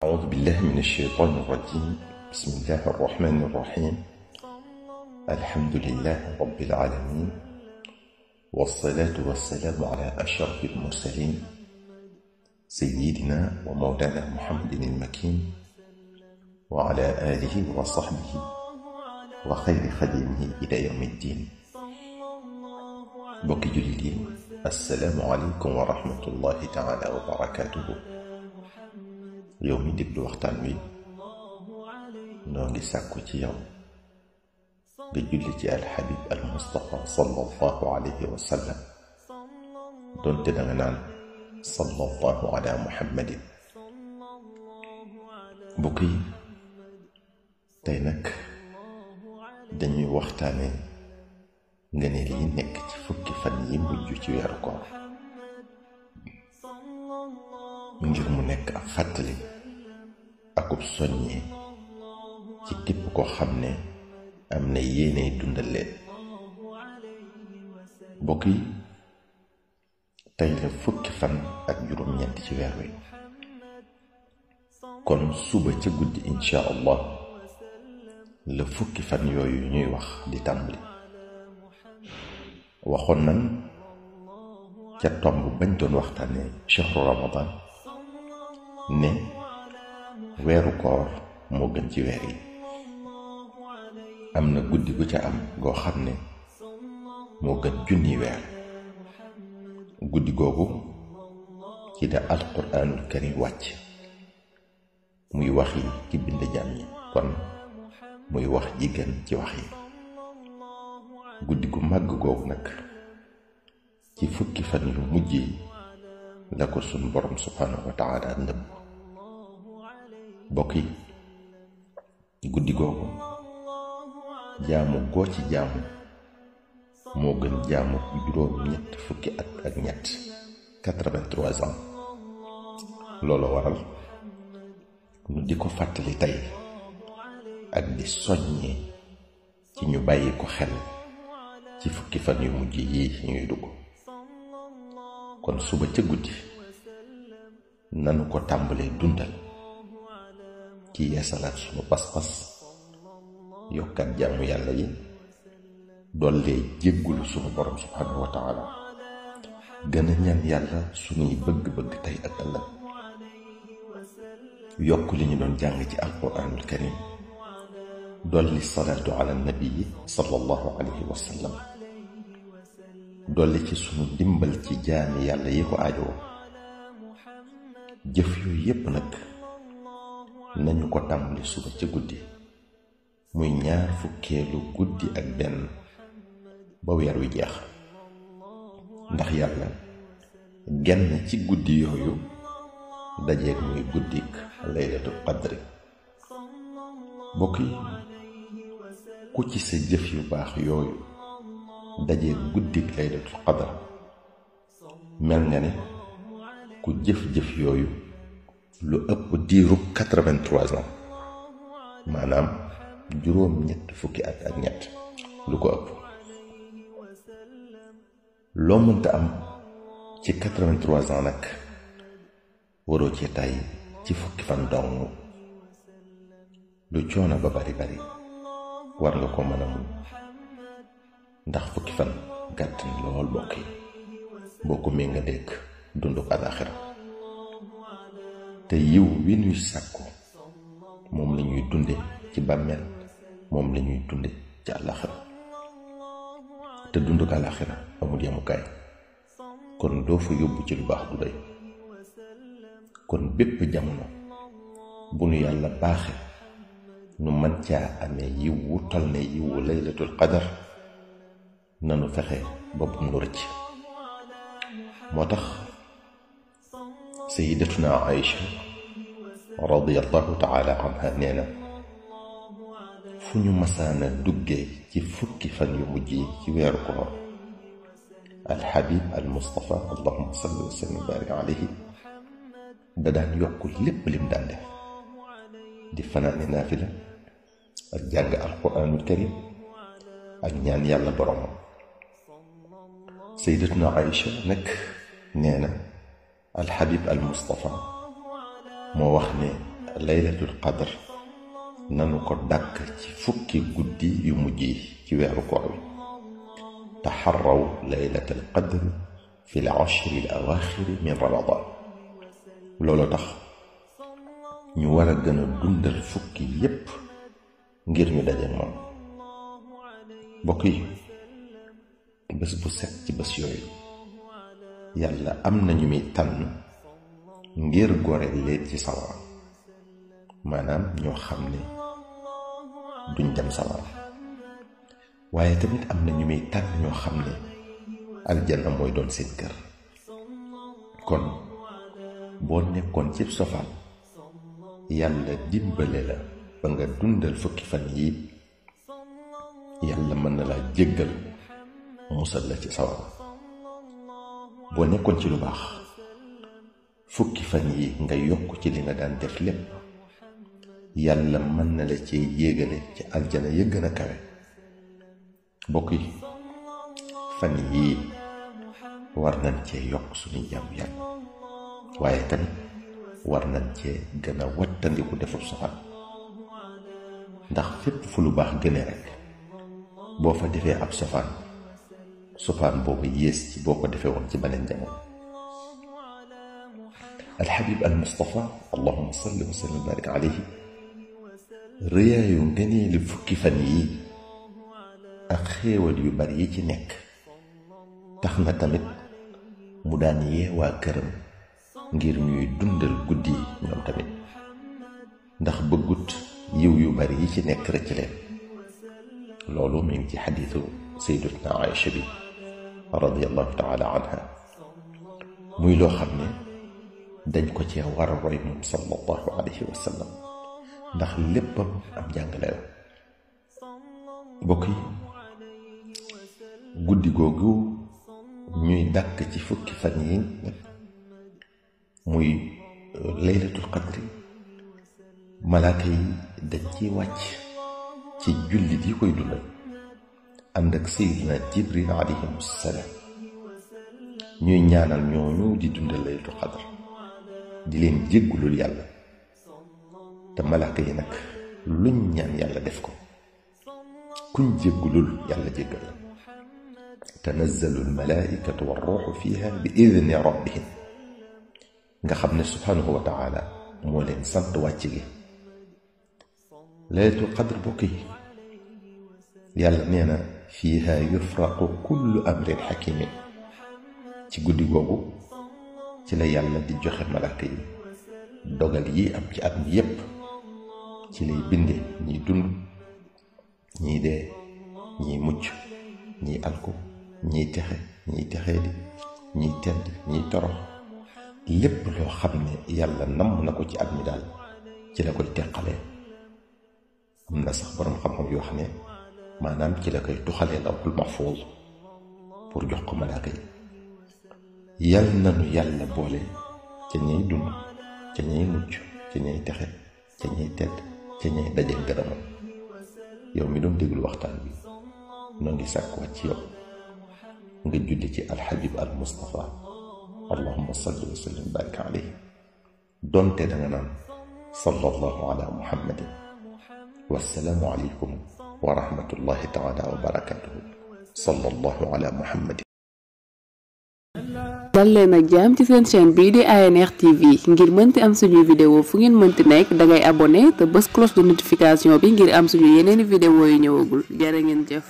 أعوذ بالله من الشيطان الرجيم. بسم الله الرحمن الرحيم. الحمد لله رب العالمين، والصلاة والسلام على أشرف المرسلين سيدنا ومولانا محمد المكين وعلى آله وصحبه وخير خديمه إلى يوم الدين. بوكي جليل، السلام عليكم ورحمة الله تعالى وبركاته. يومي دبل وقتان وي نونغي ساكو تي يوم بجلتي الحبيب المصطفى صلى الله عليه وسلم، دونت داغا نان صلى الله على محمد. بوكي تاي نك dañuy waxtaane ngëneel yi nekk ci fukki fan yi mujj ci weeru koor, ngir mu nekk ak fàttali akub soññee ci képp ko xam ne am na yéene dundal leen. mbokk yi, tey la fukki fan ak juróom-ñeent ci weer wi, kon suba ca guddi insha allah la fukki fan yooyu ñuy wax di tàmbali. waxoon nan ca tomb bañ doon waxtaane shahru ramadan ne weeru koor moo gën ci weer yi. am na guddi gu ca am goo xam ne moo gën junni weer. guddi googu ci da alquraanul karim wàcc, muy wax yi ki bind jaam yi, kon muy wax ji gën ci wax yi. guddi gu màgg googu nag ci fukki fan yu mujj yi la ko sun borom subhanahu wa taala ndëbb. bokk yi, guddi googu jaamu goo ci jaamu moo gën jaamu juróom ñett fukki at ak ñett 83 ans. loolu waral nu di ko fàttali tey ak di soññee ci ñu bàyyi ko xel ci fukki fan yu mujj yi ñuy dugg. kon suba ca guddi nanu ko tàmbalee dundal ci yeesalaat sunu pas-pas, yokkaat jaamu yàlla yi, dollee jéggulu sunu borom subhanahu wa taala, gën a ñaan yàlla sunuy bëgg-bëgg tey ak ëllëg, yokk li ñu doon jàng ci alquraanul karim, dolli salaatu ala nabii sallallahu alayhi wa sallam, dolli ci sunu dimbal ci jaami yàlla yi ko aajoo. jëf yooyu yépp nag nañu ko tàmbali suba ca guddi, muy ñaar fukkeelu guddi ak benn ba weer wi jeex, ndax yàlla genn ci guddi yooyu dajeeg muy guddik laylatul qadri. bokk yi, ku ci sa jëf yu baax yooyu dajeeg guddik laylatul qadr mel nga ne ku jëf-jëf yooyu lu ëpp diirub 83 ans, maanaam juróom ñett fukki at ak ñett, lu ko ëpp. loo mënta am ci 83 ans nag waroo ci tàyyi ci fukki fan dong. lu coono ba bari bari war nga ko mën a muñ, ndax fukki fan gàtt na lool. bokk yi, boo ko mee nga dégg dunduk alaxira. te yiw wi nuy sàkku moom la ñuy dunde ci bàmmeel, moom la ñuy dunde ci alaxira. te dunduk alaxira amul yemukaay, kon doo fa yóbbu ci lu baax du doy. kon bépp jamono bu nu yàlla baaxe nu mën caa amee yiw wu tol ne yiwu laylatul qadar, nanu fexe ba bu nu rëcc. moo tax sayyidatuna Aïcha radiyallahu taala anha nee na, fu ñu masaana duggee ci fukki fan yu mujj yi ci weeru koor, alxabib al mustafa allahumma salli wa sallim wa barik alayhi da daan yokk lépp lim daan def, di fanaane naafila ak jàng alquraanul karim ak ñaan yàlla boromam. sayyidatuna Aïcha nag nee na alxabib al mustafa moo wax ne laylatul qadr nanu ko dàkk ci fukki guddi yu mujj yi ci weeru koor wi taxarraw laylatul qadr fi l ashri l awaaxiri min ramadan loolu tax ñu war a gën a dundal fukki yépp ngir ñu daje moom. mbokk yi bés bu set ci bés yooyu yàlla am na ñu muy tànn ngir gore leen ci sawara, maanaam ñoo xam ne duñ dem sawara, waaye tamit am na ñu muy tànn ñoo xam ne aljanna mooy doon seen kër. kon boo nekkoon ci sofaan yàlla dimbale la ba nga dundal fukki fan yi, yàlla mën na laa jéggal musal la ci sawara. boo nekkoon ci lu baax fukki fan yi nga yokk ci li nga daan def lépp, yàlla mën na la cee yéegale ci aljana ya gën a kawe. mbokk yi fan yii war nañ cee yokk suñu jàmm yàlla, waaye tamit war nañ cee gën a wattandiku deful safaan, ndax fépp fu lu baax gënee rek boo fa defee ab safaan boobu yées ci boo ko defee woon ci beneen jamono. alxabib al mustafa allahuma salli wa sallim barik alayhi rëyaayu ngëneeli fukki fan yii ak xéewal yu bari yi ci nekk tax na tamit mu daan yee waa këram ngir ñuy dundal guddi yi ñoom tamit, ndax bëggut yiw yu bari yi ci nekk rëcc leen. loolu mi ngi ci xadiisu sayyidatuna Aïcha bi radiyallahu taala anha, muy loo xam ne dañ ko cee war a roy moom sallallahu alayhi wa sallam, ndax léppam am jàngale la. mbokk yi guddi googu ñuy dàkk ci fukki fan yi muy laylatul qadri, malaaka yi dañ ciy wàcc ci jullit yi koy dundal ànd ak sayyidina Jibril alayhim salaam, ñuy ñaanal ñooñu di dundal laylatul qadr, di leen jéggulul yàlla. te malaaka yi nag luñ ñaan yàlla def ko, kuñ jéggulul yàlla jéggal. tanazzalu almalaikatu warruuxu fiha bi idni rabbihim, nga xam ne subhanahu wa taala moo leen sant wàcc gi. laylatul qadr bokk yi yàlla nee na fiiha yufraqu kullu amrin xakimin, ci guddi googu ci la yàlla di joxe malaaka yi dogal yi am ci at mi yépp, ci lay binde ñiy dund, ñiy dee, ñiy mucc, ñiy alku, ñiy texe, ñiy texeedi, ñiy tedd, ñiy torox. lépp loo xam ne yàlla namm na ko ci at mi daal ci la koy teqalee. am na sax boroom xam-xam yoo xam ne maanaam ci la koy tuxalee lawhul mahfuuz pour jox ko malaaka yi. yal nanu yàlla boole ca ñay dund, ca ñay mucc, ca ñay texe, ca ñay tedd, ca ñay daje ngërëmam. yow mi doon déglu waxtaan bi noo ngi sàkk wàcc yow nga julli ci alxabib al mustafa allahumma salli wa sallim barik alayhi, donte danga naan sallallahu ala muhammadin. wassalaamu aleykum wa rahmatullahi taala wa barakatuhu. sallallahu ala muhammadin. dal leen ak jàmm ci seen chaîne bii di ANR TV, ngir mënti am suñuy vidéo fu ngeen mënti nekk dangay abonné te bës cloche de notification bi ngir am suñu yeneeni vidéo yu ñëwagul. jërë ngeen jëf.